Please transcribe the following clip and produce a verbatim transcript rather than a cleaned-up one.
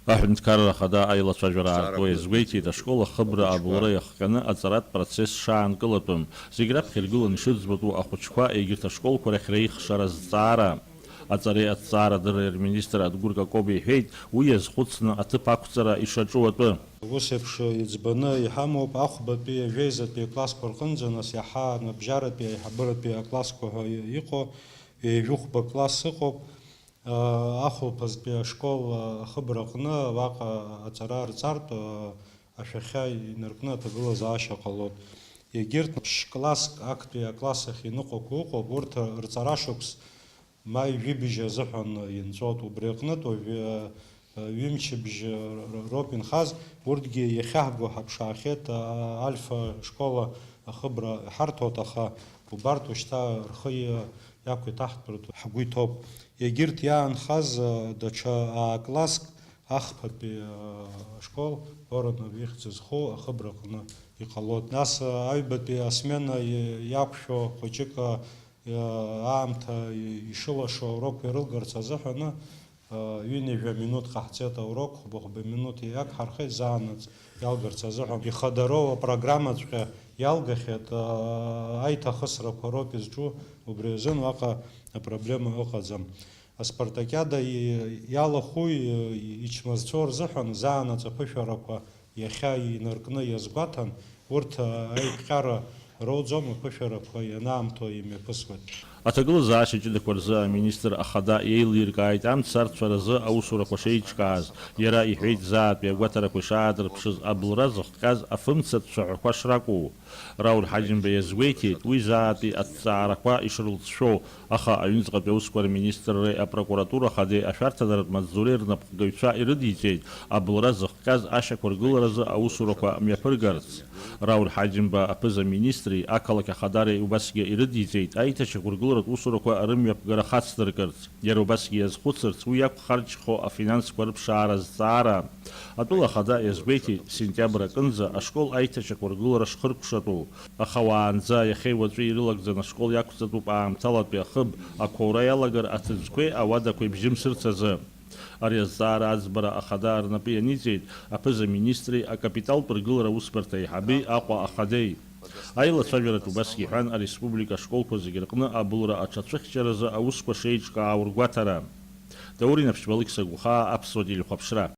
Аҳәынҭқарра Ахада аилацәажәара аартуа иазгәеиҭеит, ашкол ахыбра абылра иахҟьаны аҵаратә процесс шаанкылатәым, зегь раԥхьа иргыланы ишыӡбатәу ахәыҷқәа егьырҭ ашколқәа рахь реихшара азҵаара. Аҵареи аҭҵаарадырреи рминистр Адгәыр Какоба иҳәеит, уи иазхәыцны аҭыԥ ақәҵара ишаҿу атәы. Ус еиԥш иӡбаны иҳамоуп, ахәбатәи, ажәеизатәи аклассқәа рҟынӡа, нас иаҳа анабжьаратәи, аиҳабыратәи аклассқәа ҳәа иҟоу ҩажәихәба класс ыҟоуп. Ахәылԥазтәи ашкол ахыбраҟны уаҟа аҵара рҵартә ашәахьа инаркны аҭагылазаашьа ҟалоит. Егьырҭ ԥшь-класск актәи акласс ахь иныҟәақәоу ыҟоуп, урҭ рҵарашықәс ма ҩажәибжь азыҳәан инҵәоит. Убри аҟнытә уажәы ҩымчыбжь роуп инхаз, урҭгьы иахьаҳго ҳаԥшаахьеит, Альфа школа ахыбра ҳарҭоит, аха убарҭ ушьҭа рхы иақәиҭаҳтәыртә ҳгәы иҭоуп. Егьырҭ иаанхаз даҽа аа-класск ахԥатәи ашкол Воронов ихьӡ зху ахыбраҟны иҟалоит. Нас аҩбатәи асмена иақәшәо хәыҷык аамҭа ишылашо аурокқәа ирылгарц азыҳәаны, ҩынҩажәа минуҭ ҟаҳҵеит аурок, хәба-хәба минуҭ иагҳархеит, заанаҵ иалгарц азыҳәан. Ихадароу апрограммаҵәҟьа иалгахьеит, аиҭахысрақәа роуп изҿу, убри азын уаҟа апроблема ыҟаӡам. Аспартакиада иалахәу, ичмазцәоу рзыҳәан заанаҵ аԥышәарақәа иахьа инаркны иазгәаҭан, урҭ аиқәҟьара роуӡом, аԥышәарақәа ианаамҭоу имҩаԥысуеит. Аҭагылазаашьа ҷыдақәа рзы аминистр ахада иеилиркааит амцарцәаразы аусурақәа шеиҿкааз. Иара иҳәеит, заатәи агәаҭарақәа ишаадырԥшыз абылра зыхҟьаз афымцатә цәаҳәақәа шракәу. Рауль Ҳаџьымба иазгәеиҭеит, уи заатәи аҭҵаарақәа ишрылҵшәоу, аха аҩныҵҟатәи аусқәа рминистрреи апрокуратура ахадеи ашәарҭадаратә маҵзуреи рнапхгаҩцәа ирыдиҵеит абылра зыхҟьаз ашьақәыргыларазы аусурақәа мҩаԥыргарц. Рауль Ҳаџьымба аԥыза-министри ақалақь ахадареи убасгьы ирыдиҵеит аиҭашьақәыргыларатә усурақәа рымҩаԥгара хацдыркырц. Иара убасгьы иазхәыцырц уи иақәхарџьхо афинансқәа рыԥшаара азҵаара. Атәыла ахада иазгәеиҭеит, сентиабр аҟынӡа ашкол аиҭашьақәыргылара шхыркәшатәу, аха уаанӡа иахьеи уаҵәи ирылагӡаны ашкол иақәҵатәуп аамҭалатәи ахыб, ақәаура иалагар аҭыӡқәеи ауадақәеи бжьымсырц азы. Ари азҵаара аӡбара ахада рнапы ианиҵеит аԥыза-министри акапиталтә ргылара аусбарҭа аиҳаби Аҟәа ахадеи. Аилацәажәараҿ убасгьы иҳәан, ареспублика ашколқәа зегьы рҟны абылра аҽацәыхьчаразы аусқәа шеиҿкаау ргәаҭара. Даур Инаԥшьба, Алықьса Гәхаа, Аԥсуа телехәаԥшра.